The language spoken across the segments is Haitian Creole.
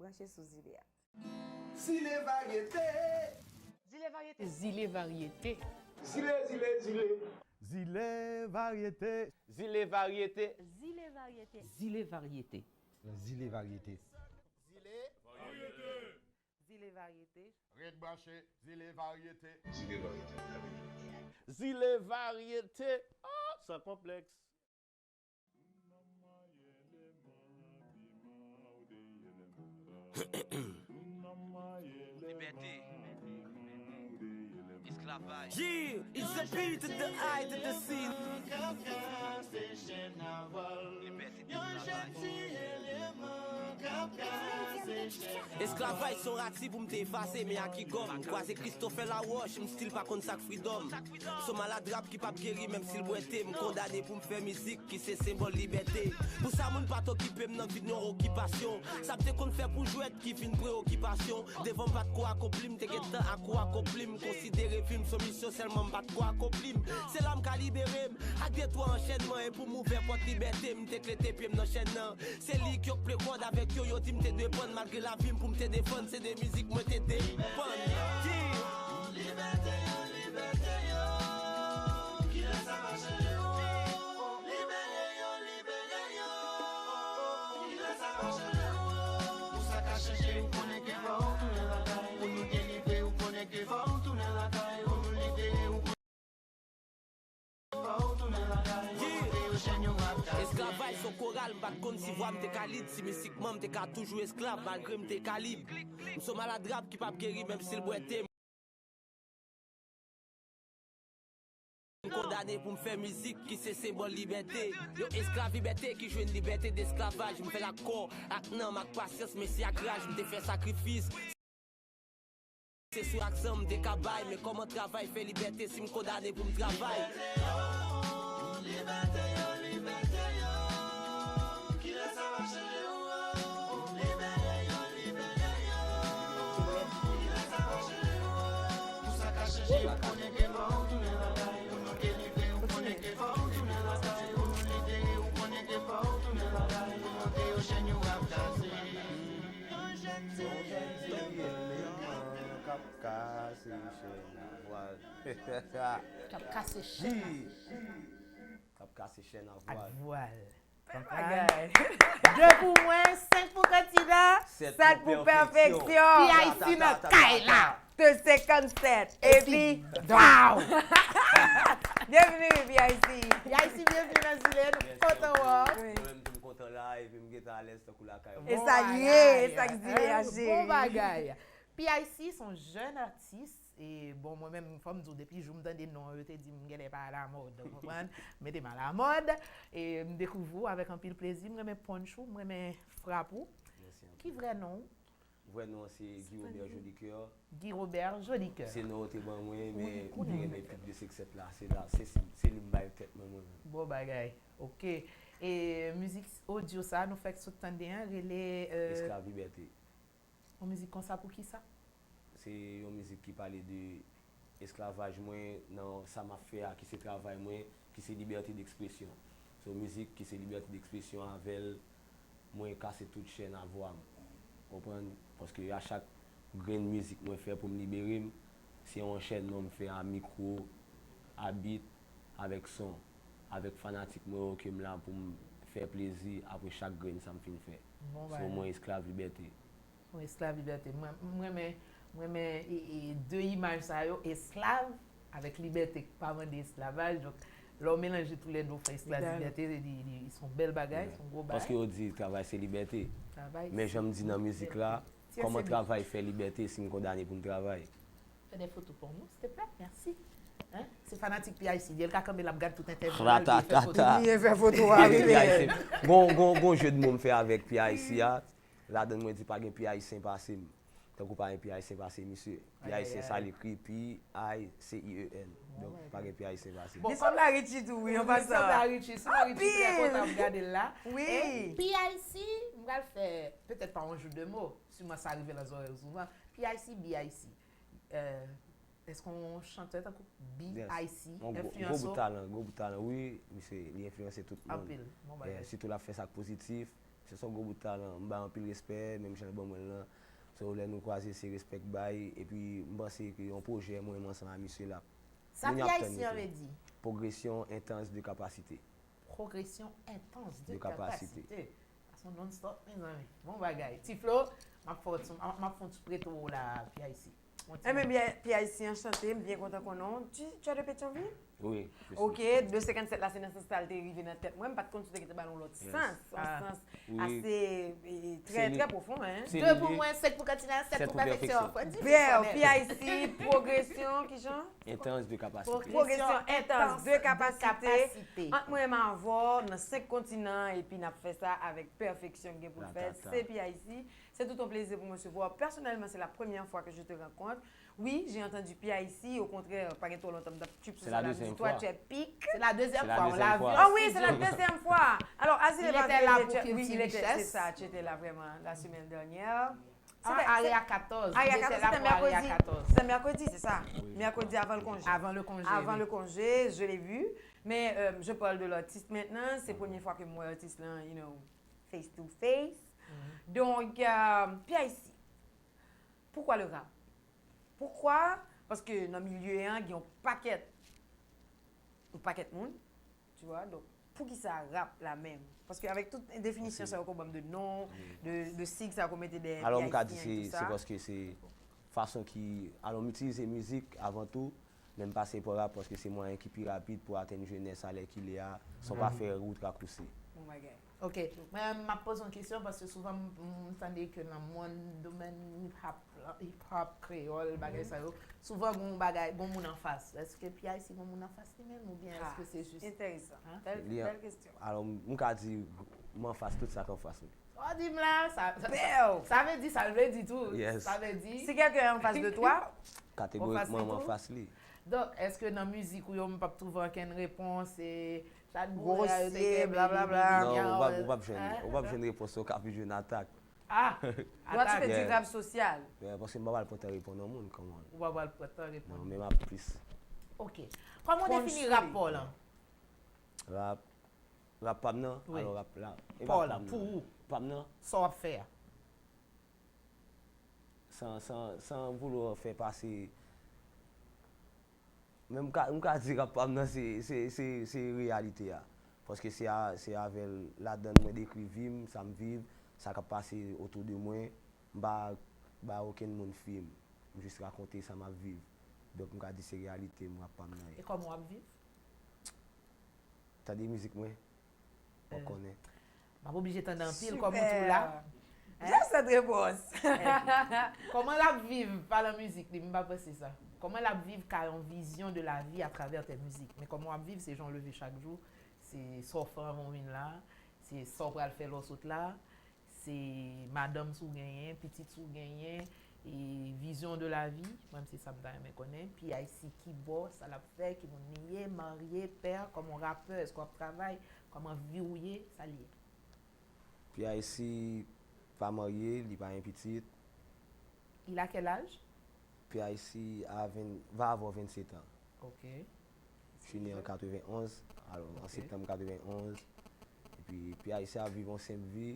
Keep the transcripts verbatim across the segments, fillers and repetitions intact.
Branche sou Zile a. Zile Varyete. Zile Varyete. Zile Varyete. Zile, zile, zile. Zile Varyete. Zile Varyete. Zile Varyete. Zile Varyete. Zile Varyete. Zile Varyete. Ret branche, Zile Varyete. Zile Varyete. Zile Varyete. Ah, san konplèks. Libète. Esklavaj. Yeah, it's the B to the I to the C. Libète, esklavaj. Esklavaj se yon rati pou m te efase, men a ki gòm? M kwaze Christopher Laroche, m still pa konn sa k freedom. M se yon malad rap ki p ap geri, menm si l bwè te. M kondane pou m fè mizik ki se senbòl libète. Pou sa moun pa t okipe m nan vid yon okipasyon. Sa m te konn fè pou jwèt ki vin preyokipasyon. Devan m pa t ko akonpli, m te gentan ako akonpli. M konsidere vi m se yon misyon, sèlman m pa t ko akonpli. M se la m ka libere m ak de twa anchènman, e pou m ouvè pòt libète, m te klete pye m nan chèn nan. Se li k yo k ple kòd avèk yo, yo di m te dwe pann. Malgre lavi m pou m te defann, se de mizik mwen te depann. Yeah. Libète yo, libète yo, kilè sa va chanje yo? Libere yo, libere yo, kilè sa va chanje yo? Pou sa ka chanje, ou konnen ke fò w tounen lakay. Pou nou delivre, ou konnen ke fò w tounen lakay. Pou nou libere, ou konnen ke fò w tounen lakay. Pou kote yo chèn yo ap kase. Esklavaj se yon koral, m pa t konn si vwa m te ka lid, si mistikman m te ka toujou esklav, malgre m te ka lib. M se yon malad rap ki p ap geri, menm si l bwè te. M kondane pou m fè mizik ki se senbòl libète. Yon esklav libète ki jwenn libète de esklavaj. M fè l ak kò, ak nanm, ak pasyans, men si ak raj m te fè sakrifis. Se sou ak san m te ka bay, men kòman travay fè libète si m kondane pou m travay? Libète yo, libète yo, kilè sa va chanje yo? Libere yo, libere yo, kilè sa va chanje yo? Pou sa ka chanje, ou konnen ke fò w tounen lakay. Pou nou delivre, ou konnen ke fò w tounen lakay. Pou nou libere, ou konnen ke fò w tounen lakay. Pou kote yo chèn yo ap kase. Yon jèn ti eleman k ap kase chèn a vwal. K ap kase chèn a. K ap kase chèn a vwal. Vwal. De pou mwen, senk pou kandida, sèt pou pèfeksyon. P I C nan kay la. De senkannsèt. Epi, baw! Byenvini, P I C. P I C, byenvini nan Zile, nou kontan wè w. Mwen menm tou m kontan la, epi m gentan alèz tankou lakay mwen. E sa l ye, e sa k Zile a, cheri. Bon bagay. P I C se yon jèn atis, e bon, mwen menm, fò m di w, depi jou m tande non an, yo te di m genlè pa alamòd, w konprann? Mete m alamòd, e m dekouvri w avèk anpil plezi, m renmen punch ou, m renmen frap ou. Ki vrè non w? Vrè non an se Guy Robert Jolicoeur. Guy Robert Jolicoeur. Se non yo te ban mwen, men m te renmen pip de senk sèt la, se la, se, se, se li m bay tèt mwen, mwen menm. Bon bagay, oke. E mizik odyo sa a nou fèk sot tande an, rele, euh, Esklav Libète. Yon mizik konsa poukisa? Se yon mizik ki pale de esklavaj mwen nan sa m ap fè a, ki se travay mwen, ki se libète dekspresyon. Se yon mizik ki se libète dekspresyon, avè l mwen kase tout chèn a vwa m. Konprann? Paske a chak grenn mizik mwen fè pou m libere m, se yon anchenman m fè a mikwo, a beat, avèk son, avèk fanatik mwen yo ke m la pou m fè plezi apre chak grenn sa m fin fè. So mwen esklav libète. Yon esklav libète. Mwen, m renmen, m renmen e, e, de imaj sa yo, esklav avèk libète k pa mande esklavaj. Donk, lè w melanje toulède, w fè esklav libète, li, li, li se yon bèl bagay, se yon gwo bagay. Paske yo di travay se libète. Men jan m di nan mizik la, kòman travay fè libète si m kondane pou m travay? Fè de foto pou nou, silteplè. Mèsi. Hein? Se fanatik P I C li ye, l ka kanpe l ap gad tout entèvyou la, l vle fè foto. Li vle fè foto a, wi. Gon, gon, gon jeu de mots m fè avèk P I C a. Ladann mwen di pa gen P I C pase m. Tankou pa gen P I C pase misye. P I C sa l ekri P I C I E N. Donk, pa gen P I C pase m. Li sanble a Richie tou, wi, an pasan. Li sanble a Richie, sinon Richie trè kontan ap gade l la. Wi. E P I C, m pral fè, petèt pa yon jeu de mots, siman sa rive nan zòrèy ou souvan. P I C, B I C. Euh, èske w yon chantè tankou B I C enfliyanse w? Gwo bout talan, gwo bout talan, wi. Misye, li enfliyanse tout moun. Anpil, bon bagay. Sitou l ap fè sa k pozitif, Se yon gwo bout talan, m bay anpil respè, menm jan l ban mwen l lan. So, lè nou kwaze, se respè k bay, epi m panse ke yon pwojè mwen menm ansanm a misye l ap Sa P I C an vle di? Pwogresyon entans de kapasite. Pwogresyon entans de kapasite. Sa se yon non-stop, mezanmi. Bon bagay. Ti Flo, m ap fè w ti, m ap fè w ti preto w la, P I C. Enben, P I C, anchante, m byen kontan konnen w. Tu, tu es de Pétionville? Wi. Ok, de senkannsèt la, se nan sans sa l te rive nan tèt mwen. M pa t konn si w te gentan ba l yon lòt sans, yon sans ase, e, trè, trè pwofon, hein? De pou mwen, senk pou kantinal, sèt pou pèfeksyon. Fò di Bèl, P I C, pwogresyon, kijan? Entans de kapasite. Pwogresyon entans de kapasite. Ant mwen menm avè w, nan senk kontinan, epi n ap fè sa avèk pèfeksyon k gen pou l fèt. Se P I C. C'est tout un plaisir pour me recevoir. Personnellement, c'est la première fois que je te rencontre. Oui, j'ai entendu P I C, au contraire, pa gen twò lontan m t ap trip sou sa, la di toi tu es pique. C'est la deuxième fois, on l'a vu. Ah oui, c'est la deuxième fois. Alors, Azile pa vle, il était là pour Culture Richesse. C'est ça, tu étais là vraiment la semaine dernière. Ah, Area quatorze. Area quatorze, c'était mercredi. C'était mercredi, c'est ça. Mercredi avant le congé. Avant le congé. Avant le congé, je l'ai vu. Mais euh, je parle de l'artiste maintenant. C'est la première fois que moi, artiste là, you know, face to face. Donk, euh, P I C, poukwa le rap? Poukwa? Paske nan milye an, gen yon pakèt, yon pakèt moun, tu vois, donk, poukisa rap la menm? Paske avèk tout definisyon sa yo ke w ban m de non, de, de sig sa yo ke w mete dèyè P I C an e tou sa. Alò, m ka di se, se paske se fason ki, alò, m itilize mizik avan tou, men m pase pa rap paske se mwayen ki pi rapid pou atenn jenès a lè ki lè a, san pa fè wout rakousi. Bon bagay. Ok, mwen m ap poze yon kesyon paske souvan m tande ke nan mond domèn hip hop, hip hop kreyòl, bagay sa yo, souvan gon bagay, gon moun anfas. Èske P I C gon moun anfas li menm oubyen èske se jis? Enteresan. Bèl kesyon. Alò, m ka di m anfas tout sa k anfas mwen. Sa w di m la, sa vle di sa l vle di tou. Sa vle di. Si quelqu'un est en face de toi, kategorikman m anfas li. Donk, èske nan mizik ou yo m p ap twouve okenn repons e Gwo mesye, blablabla. Non, ou p ap, ou p ap jwenn, ou p ap jwenn repons, ou ka pi jwenn atak. Ah! Toi, tu fais du rap social. Yeah, paske m pa pral pran tan reponn yon moun, come on. Ou pa pral pran tan reponn. Non, men m ap plis. Ok. Kòman w defini rap pa w lan? Rap, rap pa m nan? Alò, rap la. Pa w lan, pou ou. Pa m nan? Sa w ap fè a. San, san, san vouloir fè pase Men m ka, m ka di rap pa m nan se, se, se, se reyalite a. Paske se a, se avè l ladan l mwen dekri vi m, sa m viv, sa k ap pase otou de mwen. M pa bay okenn moun fi m. M jis rakonte sa m ap viv. Donk m ka di se reyalite m, rap pa m nan ye. E kòman w ap viv? Tande mizik mwen. Ou konnen. M ap oblije tande anpil kòm ou tou la. Just cette réponse. Kòman l ap viv pa lanmizik li, m pa panse sa. Kòman l ap viv ka yon vizyon de la vi atravè tè mizik. Men kòman w ap viv, se jan w leve chak jou, se sa w fè anvan w vin la, se sa w pral fè lè w sot la, se madanm si w genyen, pitit si w genyen, e vizyon de la vi, mwen se sa m ta renmen konnen. P I C ki bò, sa l ap fè, ki moun li ye, marye, pè, kòman w rapè, èske w ap travay, kòman vi w ye, sa l ye. P I C pa marye, li pa gen pitit. Il a quel âge? P I C a ven, va avoir vingt-sept ans. Ok. Je suis né en quatre-vingt-onze, alò, an septanm quatre-vingt-onze. Epi P I C ap viv yon senp vi.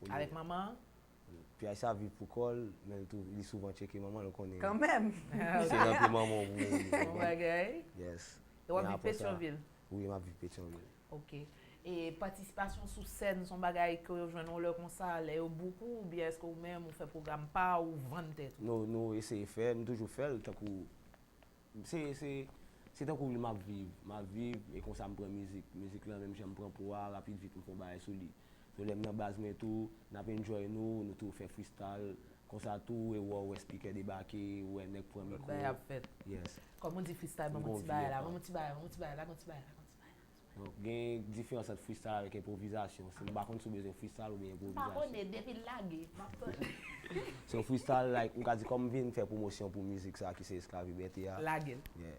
Avèk manman an? P I C ap viv pou kò l, men li tou, li souvan tcheke manman l, ou konnen. Kanmenm. Se nan pye manman w pou mouri. Bon bagay. Yes. E w ap viv Petyonvil? Wi, m ap viv Petyonvil. Ok. E patisipasyon sou sèn, se yon bagay ke yo jwenn yon lè konsa, lè yo book ou, oubyen èske ou menm ou fè pwogram pa ou, ou vann tèt ou? Nou, nou eseye fè, m toujou fè l, tankou, se, se, se tankou m ap viv, m ap viv, e konsa m pran mizik. Mizik lan, menm jan m pran po a, rapid vit m fè yon bagay sou li. So, lè m nan baz mwen tou, n ap enjoy nou, nou tou fè freestyle, konsa tou, e w wè speaker debake, ou wè nèg pran mikwo. Lòt bagay ap fèt. Yes. Kòm ou di freestyle, ban m yon ti bagay la, ban m yon ti bagay, ban m yon ti bagay la, ban m yon ti bagay la. Donk, gen diferans ant freestyle avèk enpwovizasyon. Si m pa konn si w bezwen freestyle oubyen enpwovizasyon. M pa konnen, depi l lage, m ap tann. So, freestyle, like, m ka di kòm m vin fè pwomosyon pou mizik sa ki se Esklav Libète a. Lage l. Yeah.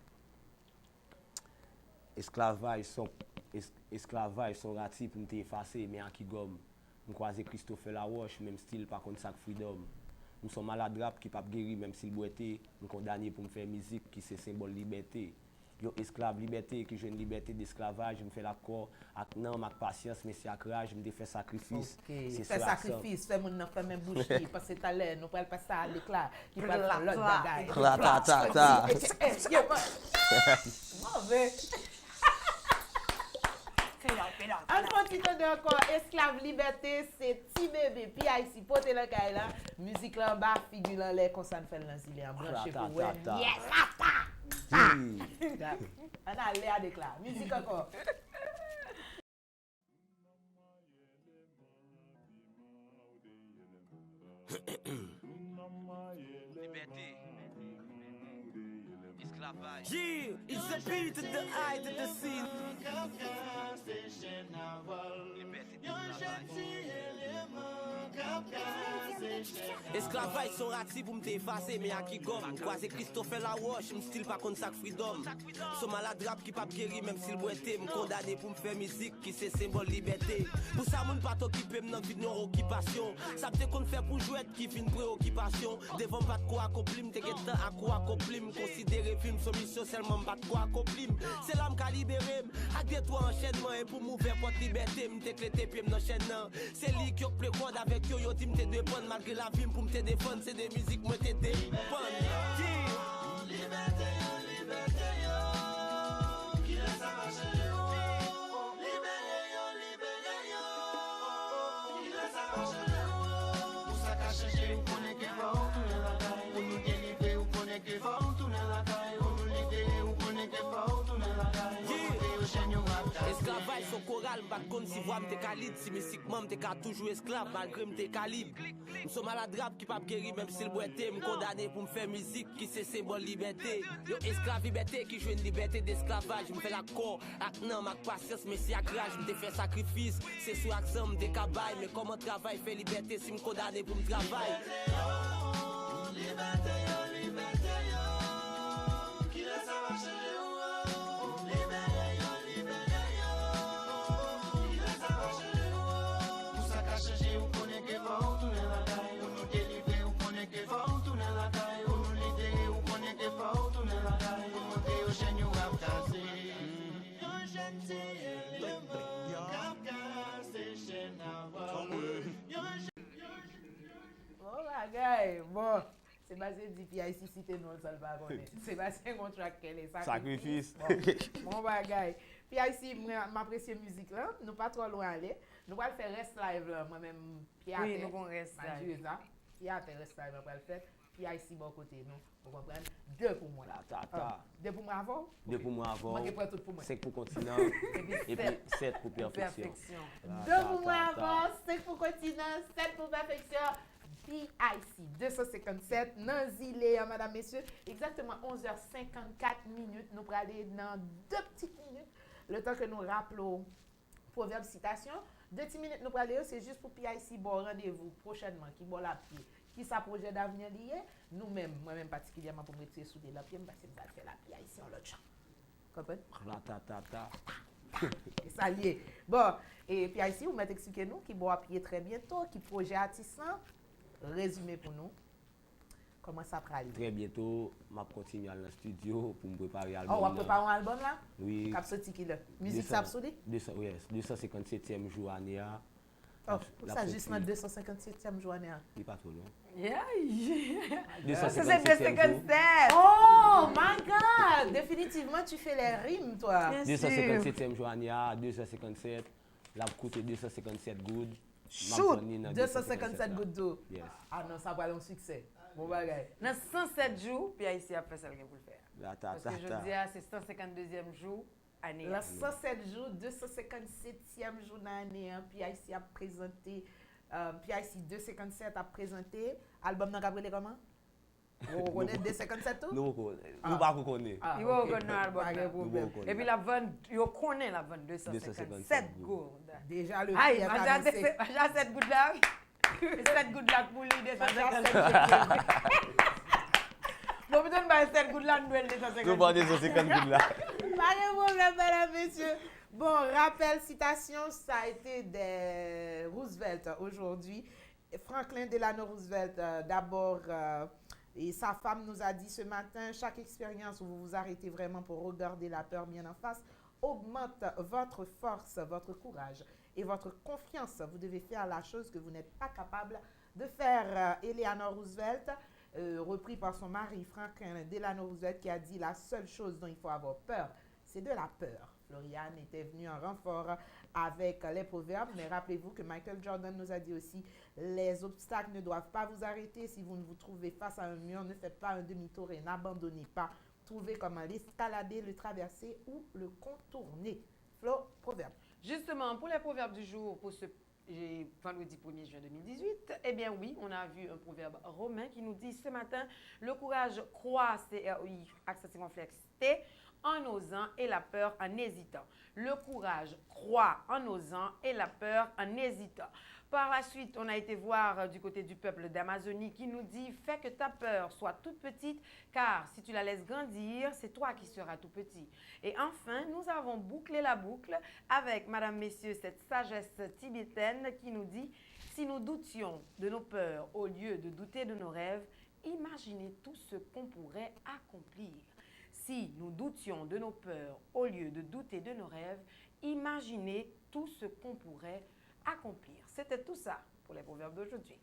Esklavaj se yon, es, esklavaj se yon rati pou m te efase, men a ki gòm? M kwaze Christopher Laroche, menm still pa konn sa k freedom. M se yon malad rap ki p ap geri, menm si l bwète, m kondane pou m fè mizik ki se senbòl libète. Yon esklav libète ki jwenn libète desklavaj, m fè l ak kò, ak nanm, ak pasyans, men se ak raj m te fè sakrifis. Ok. Se fè sou ak sanm. Sakrifis, fè moun nan fèmen bouch li, paske talè nou pral pase a lekla, ki pral fè lòt bagay. Klatatatata. Move. An fè yon ti tande ankò, esklav libète, se ti bebe, P I C pote nan kay la, mizik la anba, figi l anlè, konsa n fè l nan zile an, branche pou wè. Klatatatata. Yes! Ann ale avèk la. Mizik ankò. Libète. Esklavaj. Yeah, it's the B to the I to the C. Libète, esklavaj. Esklavaj se yon rati pou m te efase, men ak ki gòm? M kwaze Christopher Laroche, m still pa konn sa k freedom. M se yon malad rap ki p ap geri, menm si l bwete. M kondane pou m fè mizik ki se senbòl libète. Pou sa moun pa t okipe m nan vid yon okipasyon. Sa m te konn fè pou jwèt ki vin preyokipasyon. Devan m pa t ko akonpli, m te gentan ako akonpli. M konsidere vi m se yon misyon, sèlman m pa t ko akonpli. M se la m ka libere m ak de twa anchènman, e pou m ouvè pòt libète, m te klete pye m nan chèn nan. Se li k yo k ple kòd avèk yo, yo di m te depann, malgre lavi m pou m te defann, se de mizik mwen te depann. Yeah. Libète yo, libète yo, kilè sa va chanje, oh. Libere yo, libere yo, kilè sa va chanje, oh. Pou sa ka chanje, ou konnen ke fò w tounen lakay. Pou nou delivre, ou konnen ke fò w tounen lakay. Pou nou libere, ou konnen ke fò w tounen lakay. Yeah. Pou kote yo chèn yo ap kase. Esklavaj se yon koral, m pa t konn si vwa m te ka lead, si mistikman m te ka toujou esklav, malgre m te ka lib. M se yon malad rap ki p ap geri, menm si l bwete. M kondane pou m fè mizik ki se senbòl libète. Yon esklav libète ki jwenn libète desklavaj. M fè l ak kò, ak nanm, ak pasyans, men se ak raj m te fè sakrifis. Se sou ak san m te ka bay, men kòman travay fè libète si m kondane pou m travay? Libète yo, libète yo, kilè sa va chanje, oh, oh. Libere yo, libere yo, kilè sa va chanje, oh, oh. Pou sa ka chanje, ou konnen ke fò w tounen lakay. Pou nou delivre, ou konnen ke fò w tounen lakay. Pou nou libere, ou konnen ke fò w tounen lakay. Pou monte yo chèn yo ap kase. Yon jèn ti eleman k ap kase chèn avwa. Yon jèn, yon jèn. Bon bagay. Bon, Sebastien di P I C site non l san l pa konnen. Sebastien gon track kele, sakrifis. Sakrifis. Bon, bon bagay. P I C, mwen, m apresye mizik lan. Nou pa twò lwen ale. Nou pral fè rès live lan, mwen menm, Pya atè. Wi, nou gon rès live. Malgre sa, Pya atè, rès live lan pral fèt. P I C bò kote nou. Ou konprann? De pou mwen. Ta, ta, ta. Ah, de pou mwen avè w? De pou mwen avè w. Manke pran tout pou mwen. Senk pou kontinan. Epi sèt pou pèfeksyon. Pou pèfeksyon. De pou mwen avè w, senk pou kontinan, sèt pou pèfeksyon. P I C, de san senkannsèt, nan zile an, medam, mesye. Egzakteman onz è senkannkat minit, nou prale nan de ti minit. Letan ke nou raple w pwovèb sitasyon, de ti minit nou prale yo, se jis pou P I C ba w randevou pwochènman, ki bò l ap ye, kisa pwojè davni li ye, nou menm, mwen menm patikilyèman pou m retire soulye l an pye m, paske m pral fè la P I C yon lòt jan. Konprann? Ratatata. E sa l ye. Bon, e P I C, ou mèt eksplike nou ki bò w ap ye trè byento, ki pwojè atis lan, rezime pou nou. Kòman sa prale? Trè byento, m ap kontinye al nan estidyo pou m prepare albòm nan. Oh, w ap prepare yon albòm la? Wi. K ap soti kilè? Mizik sa ap sou li? De san, yes, de san senkannsetyèm jou ane a. Oh, pou sa jis nan de san senkannsetyèm jou ane a? Li pa twò lwen. Yeah, yeah. De san senkannsetyèm jou. Oh my God! Définitivement, tu fais les rimes, toi. De san senkannsetyèm jou ane a, de san senkannsèt, l ap koute de san senkannsèt goud. Shoot! De san senkannsèt goud tou. Yes. Ah non, sa pral yon siksè. Bon bagay. Nan san sèt jou, P I C ap fè sa l gen pou l fè a. Paske jodi a, se san senkanndezyèm jou ane a. Nan san sèt jou, de san senkannsetyèm jou nan ane an, P I C ap prezante, euh, P I C de senkannsèt ap prezante albòm nan k ap rele kòman? Ou konnen de senkannsèt tou? Nou poko, nou pako konnen. Li poko konn non albòm nan. Pa gen pwoblèm. Epi l ap vann, yo konnen l ap vann de san senkannsèt goud. Deja le pri est annoncé. Ay, maja sèt goud la, wi. Sèt goud la k pou li, de san senkannsèt goud. Bon, pito n bay sèt goud la, n dwe l de san senkant. Nou pran de san senkant goud la. Pa gen pwoblèm, medam, mesye. Bon, rapèl sitasyon, ça a été des Roosevelt aujourd'hui. Franklin Delano Roosevelt, euh, d'abord, euh, Et sa femme nous a dit ce matin, chaque expérience où vous vous arrêtez vraiment pour regarder la peur bien en face augmente votre force, votre courage et votre confiance. Vous devez faire la chose que vous n'êtes pas capable de faire. Euh, Eleanor Roosevelt, euh, repris par son mari Franklin Delano Roosevelt, qui a dit la seule chose dont il faut avoir peur, c'est de la peur. Floriane était venue en renfort avec les proverbes, mais rappelez-vous que Michael Jordan nous a dit aussi, les obstacles ne doivent pas vous arrêter. Si vous ne vous trouvez face à un mur, ne faites pas un demi-tour et n'abandonnez pas. Trouvez comment l'escalader, le traverser ou le contourner. Flo, proverbe. Justement, pour les proverbes du jour, pour ce vendredi premier juin deux mille dix-huit, eh bien oui, on a vu un proverbe romain qui nous dit ce matin, le courage croît, C R U I, accent circonflexe T, en osant et la peur en hésitant. Le courage croît en osant et la peur en hésitant. Par la suite, on a été voir du côté du peuple d'Amazonie qui nous dit, fais que ta peur soit toute petite, car si tu la laisses grandir, c'est toi qui seras tout petit. Et enfin, nous avons bouclé la boucle avec Madame Messier, cette sagesse tibétaine qui nous dit, si nous doutions de nos peurs au lieu de douter de nos rêves, imaginez tout ce qu'on pourrait accomplir. Si nous doutions de nos peurs au lieu de douter de nos rêves, imaginez tout ce qu'on pourrait accomplir. C'était tout ça pour les proverbes d'aujourd'hui.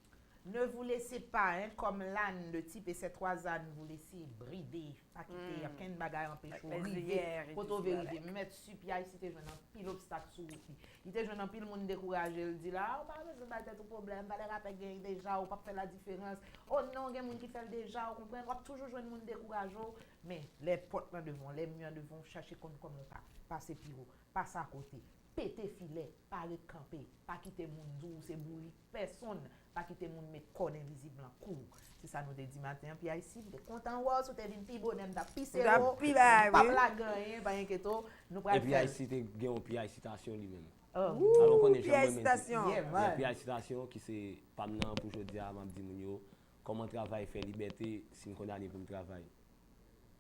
Ne vous laissez pas, hein, comme l'âne, le type et ses trois ânes, vous laisser brider. Pa kite okenn bagay anpeche w rive kote w vle rive. Mèt si P I C te jwenn anpil obstak sou wout li. Li te jwenn anpil moun dekouraje l, di l, a, ou pa bezwen bay tèt ou pwoblèm, valè rapè genyen deja, ou p ap fè ladiferans. O non, gen moun ki fè l deja, ou konprann, w ap toujou jwenn moun dekouraje w. Men, lè pòt lan devan w, lè mi an devan w, chache konn kòman w ka pase pi wo, pase akote. Pete filè, pa ret kanpe, pa kite moun di w se bourik pèsonn, pa kite moun met kòd envizib lan kou w. Se sa nou te di maten an, P I C, m te kontan wè w, si w te vin pi bonè, m t ap pi sere w, m p ap lage anyen, pa enkyete w, nou pral fè l. E P I C te gen yon P I C citation li menm. Alò konnen jan mwen menm tou. Gen P I C citation ki se pa m nan pou jodi a, m ap di moun yo, kòman travay fè libète si n kondane pou n travay?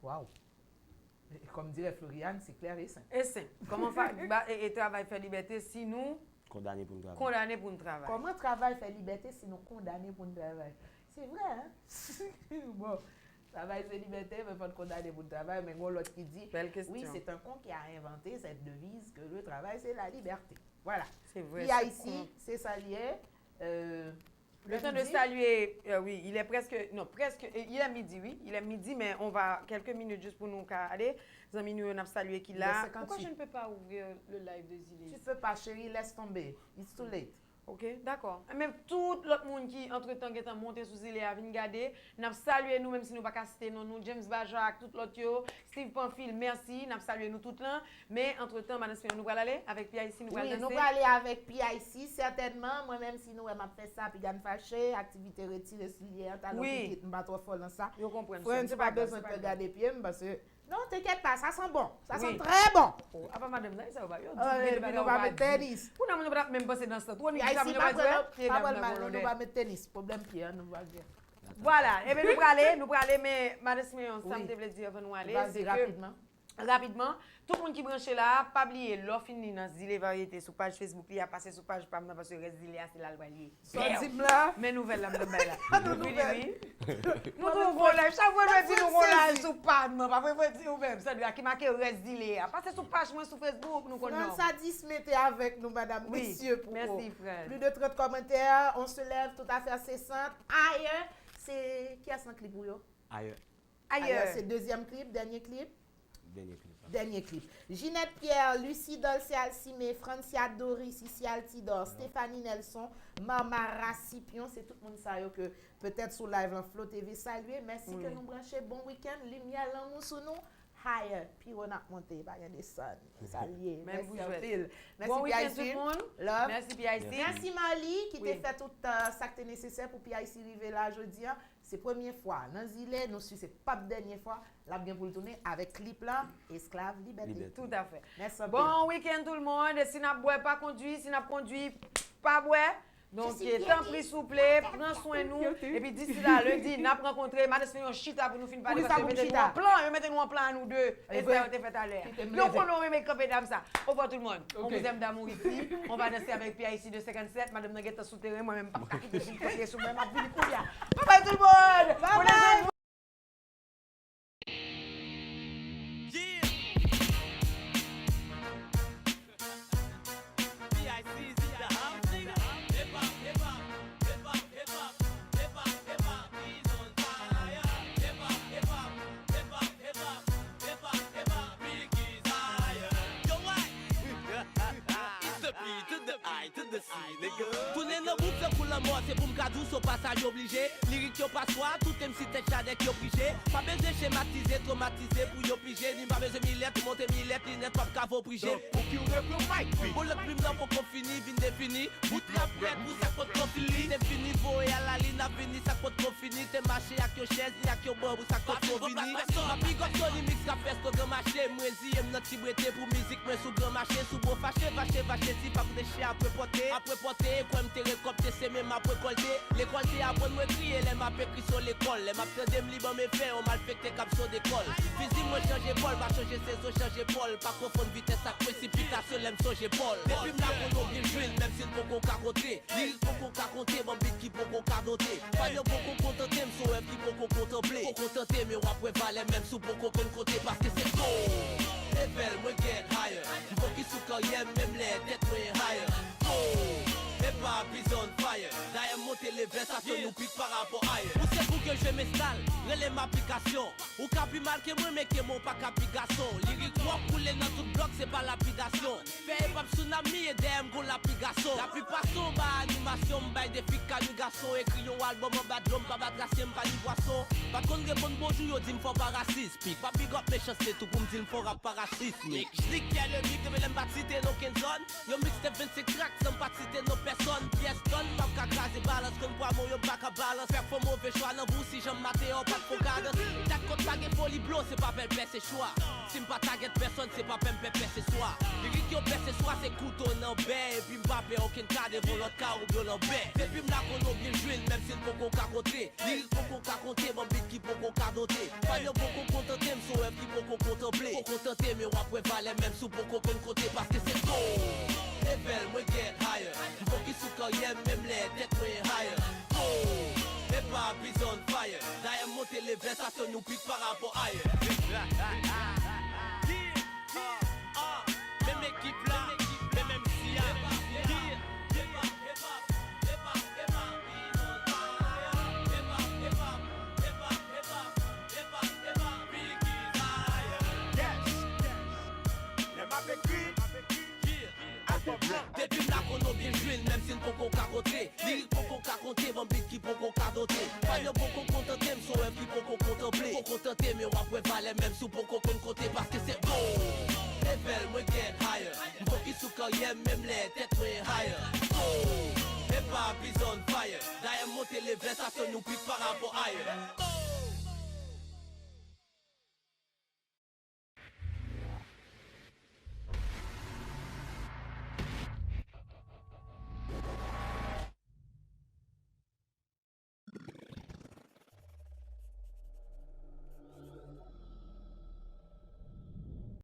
Waw! Kòm dirè Floriane, se klè e senp. E senp. Kòman e travay fè libète si nou kondane pou n travay? Kondane pou n travay. Kòman travay fè libète si nou kondane pou n travay? Se vre, hein? Bon, travay se libète, men fò n kondane pou n travay, men gon lòt ki di, bèl kesyon. Oui, c'est un con qui a inventé cette devise que le travail c'est la liberté. Voilà. Se vre, P I C, se sa l ye. Euh, Le temps de saluer, euh, oui, il est presque, non, presque, euh, il est midi, oui, il est midi, mais on va, quelques minutes juste pour nous ka ale. Zanmi nou yo n ap salye ki la. Pourquoi je ne peux pas ouvrir le live de Zile? Tu peux pas, chérie, laisse tomber. It's too late. Ok, dakò. Men tout lòt moun ki antretan gentan monte sou Zile a vin gade, n ap salye nou, menm si nou pa ka site non nou, James Baja ak tout lòt yo, Steve Pamphile, mèsi, n ap salye nou tout lan. Men, antretan, Madan Simeon, nou pral ale avèk P I C, nou pral danse? Wi, nou prale avèk P I C, sètènman. Mwen menm, si nou wè m ap fè sa, piga n fache, aktivite retire sou lyen an, talon pitit, m pa twò fò nan sa. Yo konprann, sè m, se pa grav, se pa grav. Friends, ou pa bezwen pè gade pye m, paske, non, t'inquiète pas, ça sent bon. Ça sent très bon. Oh, apa madanm nan, sa yo pa, yo di mete bagay yo pa di. Kounye a moun yo pa t ap menm panse nan sa. Twò ni ki sa moun yo pa di, wè? Pye dam nan gon lodè. Nou pa met tenis, pwoblèm pye an, nou pa gen. Vwala, ebyen nou prale, nou prale, men Madan Simeon, sa m te vle di avan nou ale, se ke Rapidman. Tout moun ki branche la, pa bliye, lè w fin li nan Zile Varyete sou paj Facebook li a, pase sou paj pa m nan, paske rès Zile a, se la l pral ye. Sa w di m la? Men nouvèl la m t ap bay la. Nou fini, wi. Nou tou gon live. Chak fwa nou di nou gon live sou pa m nan, pa vre, vre di ou menm, Sandra, ki make rès Zile a. Pase sou paj mwen sou Facebook, nou konn non. Frans a dis mete avèk nou, madam, mesye, pou ou. Plus de trente commentaires, on se lève, tout afè se sant. Ayè, se kiyès nan klip ou yo? Ayè. Ayè, se dezyèm klip, dènye klip. Dènye klip. Dènye klip. Ginette Pierre, Lucie Dolce Alcimé, Francia Doris, Isi Altidor, Stéphanie Nelson, Marmara Scipion, se tout moun sa yo ke petèt sou live lan Flow T V salye. Mèsi ke nou branche. Bon wikenn, limyè lanmou sou nou. Higher, pi wo n ap monte, pa gen desann. Sa l ye. Mèsi anpil. Mèsi P I C. Love. Mèsi P I C. Mèsi Marly ki te fè tout, euh, sa k te nesesè pou P I C rive la jodi a. Se premye fwa nan Zile, nou si se p ap dènye fwa, l ap gen pou l tounen avèk klip lan, Esklav Libète. Libète. Toutafè. Mèsi anpil. Bon wikenn tout le monde. Si n ap bwè, pa kondwi. Si n ap kondwi, pa bwè. Donk, tanpri, souple, pran swen nou. Epi d'ici là, lundi, n ap rankontre. Madan Simeon chita pou nou fin pale, paske yo mete nou an plan, yo mete nou an plan a nou de. E sa yo te fè talè a. Yo konnen w renmen kanpe dam sa. Au revoir tout le monde. On vous aime d'amour ici. On va danser avec P I C deux cinquante-sept. Madanm nan gentan sou teren, mwen menm m p ap ka kite vin kanpe sou mwen, m ap vini kounye a. Bye bye tout le monde. Bye bye. Tounen nan bout tankou lanmò, se pou m ka di w se yon pasaj oblije. Lirik yo paswa, tout M C tèt chadèk yo prije. Pa bezwen chematize, twomatize pou yo pije. Ni pa bezwen milèt, monte milèt, linèt, p ap ka vo prije. Donk, pou ki w revle Mike P? Bon, lòt plim nan poko fini, vin defini. Bout la prèt pou sa k potko fini. Defini, voye a la li, n ap vini, sa k potko fini. Te mache ak yon chèz, ni ak yon ban, pou sa k potko vini. M ap big up Tony Mix k ap fè slogan mache. M reziye m nan ti brete pou mizik mwen sou gran mache. Sou bro fache, fache, fache, si pa koute chè ap repòte. Ap repòte, kwè m te rekòpte, se men m ap rekòlte. Lekòl te aprann mwen kriye lè m ap ekri sou lekòl. Lè m ap tande m li ban m efè, yon malfektè k ap sot dekòl. Fizi mwen chanje bòl, pa chanje sezo, chanje pòl. Pa konfonn vitès ak presipitasyon lè m sonje Pòl. Depi m la kono byen jwenn, menm si n poko ka kontre. Lirik poko ka konte, ban bit ki poko ka donte. Fan yo poko kontante m, se yon rèv ki poko kontanple. Poko tante m, e w ap wè valè menm si w poko konn konte, paske se go! Level mwen get higher. M fokis sou karyè m, menm lè tèt mwen higher. Go! Epa biz on fire. Dayè m monte level, sa fè nou pik pa rapò ayè. Ou se pou ke je m enstal, rele m aplikasyon. Ou ka pi mal ke mwen, men ke mwen w pa ka pi gason. Lirik w ap koule nan tout blòk, se pa lapidasyon. Fè epòp tsunami e dèyè m gon lapi gason. Lapi pa son ba animasyon, m bay defi kami gason. Ekri yon albòm anba dlo, m pa bat rasyen, m pa ni pwason. Pa t konn reponn bonjou, yo di m fò pa rasis. Pik pa big up mechanste tou pou m di l m fò rap pa rasis. Mik. Slick yè le mik, depi lè m pa t site n okenn zòn. Yon mixtape vennsenk trak, san m pa t site non pèsòn. Pyès dòn, m ap ka kraze balans, konn pwa mo yo m pa ka balans. Fèk fò move chwa nan bou, si jan m mate yo pa t fon kadans. Dat kot pa gen foli blo, se pa bèl pèse chwa. Si m pa tagèt pèsòn, se pa pè m pè pèse swa. Lirik yo pèse swa, se kouto nan bè. Epi m pa pè okenn ka devan lòt ka oubyen lanbè. Depi m la kono byen jwenn, menm si n poko ka kontre. Lirik poko ka konte, ban bit ki poko ka donte. Fan yo poko kontante m, se yon rèv ki poko kontanple. Poko tante m, e w ap wè valè menm si w poko konn konte, paske se go! Level mwen get higher. M fokis sou karyè m, menm lè tèt mwen higher. Go! Epa biz on fire. Dayè m monte level, sa fè nou pik pa rapò ayè. Yeah, uh, uh, menm ekip la, menm M C a. Yeah. Yes. Lè m ap ekri, yeah. Depi m la kono byen jwenn, menm si n poko ka kontre. Lirik poko ka konte, ban bit ki poko ka donte. Fan yo poko kontante m, se yon rèv ki poko kontanple. Poko tante m, e w ap wè valè menm si w poko konn konte, paske se go! Level mwen get higher. M fokis sou karyè m, menm lè tèt mwen higher. Go! Epa biz on fire. Dayè m monte level, sa fè nou pik pa rapò ayè.